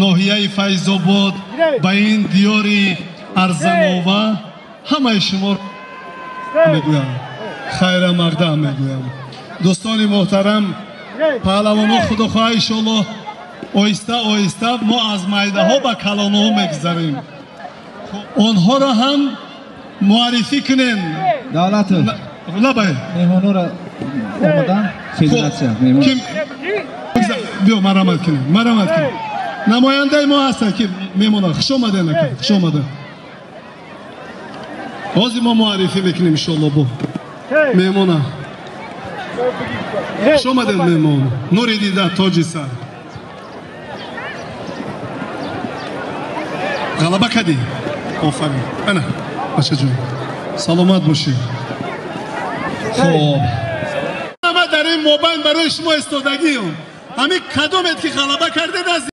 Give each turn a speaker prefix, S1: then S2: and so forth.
S1: Ноҳияи Файзобод, ба ин диёри Арзанова ҳамаи шумо мегӯям, хайрамақдам мегӯям. Дӯстони муҳтарам, паҳлавонҳо, худо хоҳа, иншоаллоҳ, оҳиста оҳиста мо аз майдаҳо ба калонҳо мегузарем. Онҳоро ҳам муаррифӣ кунем.
S2: Давлатов.
S1: Лабай.
S2: Меҳмонҳоро омадан федератсия.
S1: Биё, марамат кунем, марамат кунем. Намояндаи мо ҳастанд, ки мемонад. Хуш омадед, ака, хуш омадед. Ҳозир мо муаррифӣ мекунем, иншоалло, бо меҳмона. Хуш омадед, меҳмон, нури дида, тоҷи сар. Ғалаба кардӣ, офарин. Ана, бачаҷон, саломат бошед. Хоб, ама дар ин мобайн барои шумо истодагиам. Ҳамин кадомед, ки ғалаба кардед аз